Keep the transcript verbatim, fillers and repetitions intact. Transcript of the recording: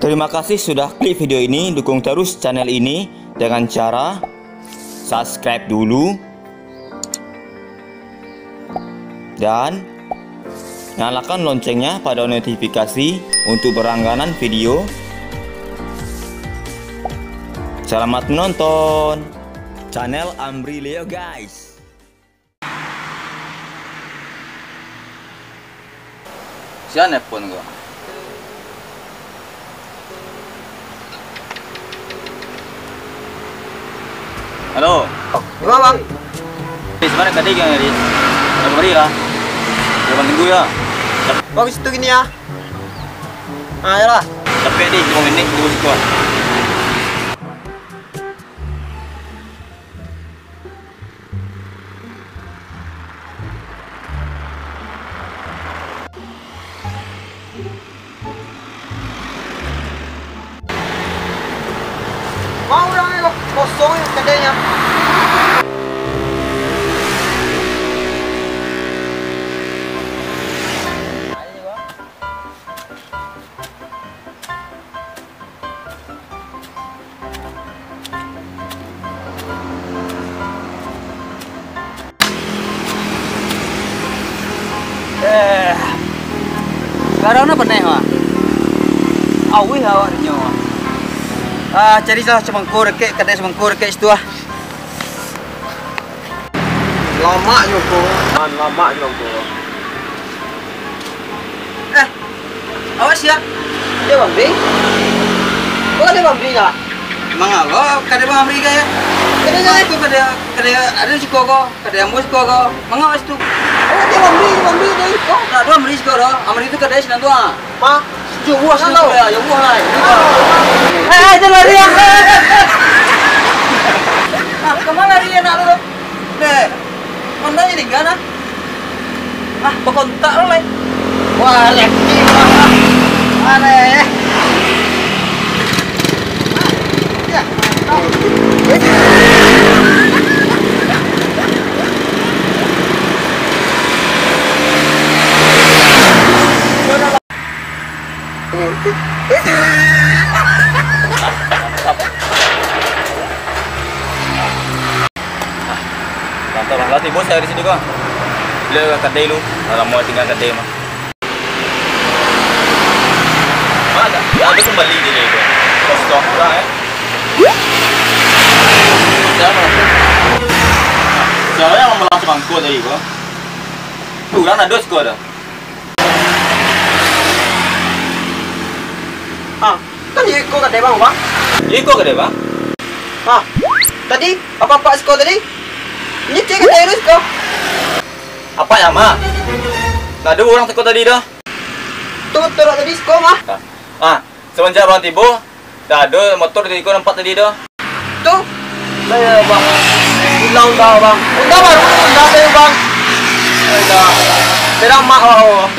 Terima kasih sudah klik video ini, dukung terus channel ini dengan cara subscribe dulu dan nyalakan loncengnya pada notifikasi untuk berlangganan video. Selamat menonton channel Amri Leo, guys. Sia nelpon ko? Halo. Yo, Bang. Eh, sabananyo kadai ka, Ri? Nak kamari lah. Jangan tunggu yo. Bang, situ kini yo. Ah, yolah. Tapi di limo menit, tunggu situ lah. Mau urang ko, kosong kadainyo. Eh, garang nan paneh, wah. Auih awak dinyo, wah. Ah, cari salah samangko dakek, kadai samangko dakek situ, ah. Lamaknyo ko, man, lamaknyo ko. Eh, awak sia? Kadai Bang Amri? Ko kadai Bang Amri, Kak? Emang awak kadai Bang Amri, Kak, yo? Kadai, Kak. Ko kadai, kadai ado siko ko, kadai ambo siko ko. Manga awak situ? Oh, kadai Bang Amri, Bang Amri, kadai ko. Ndak ado Amri siko doh. Amri tu kadai sinan tu, ah. Ma? Yo buah sinan tu, yo, yo buah lah. Eh, eh, jangan lari, ah. Ah, kama lari anak tu? Dek, Honda jadi gana. Ah, bakontak lo lai. Wah, lek. Aneh. Mantap lah. Lah tibo sayo di sini ko. Bali kadai lu. Lah lamo tingga kadai mah. Mana? Lah, ado kumbali di sini ko. Kosong urang, eh. Siapa? Siapa nan mambalah samangko tadi ko? Urang ado siko ado. Ah, kan iyo iko kadai Bang, Bang. Iyo iko kadai Bang. Ah, tadi apak-apak siko tadi? Inyo ciek kadai lu siko. Apak yo, Mak? Ndak ado urang siko tadi doh. Tu motor tadi siko, Bang. Ah, samanjak Bang tibo, ndak ado motor di siko nampak tadi doh. Tu. Lah, Bang. Pulang dah, Bang. Udah, Bang. Udah, Bang. Udah. Tidak mak, Bang.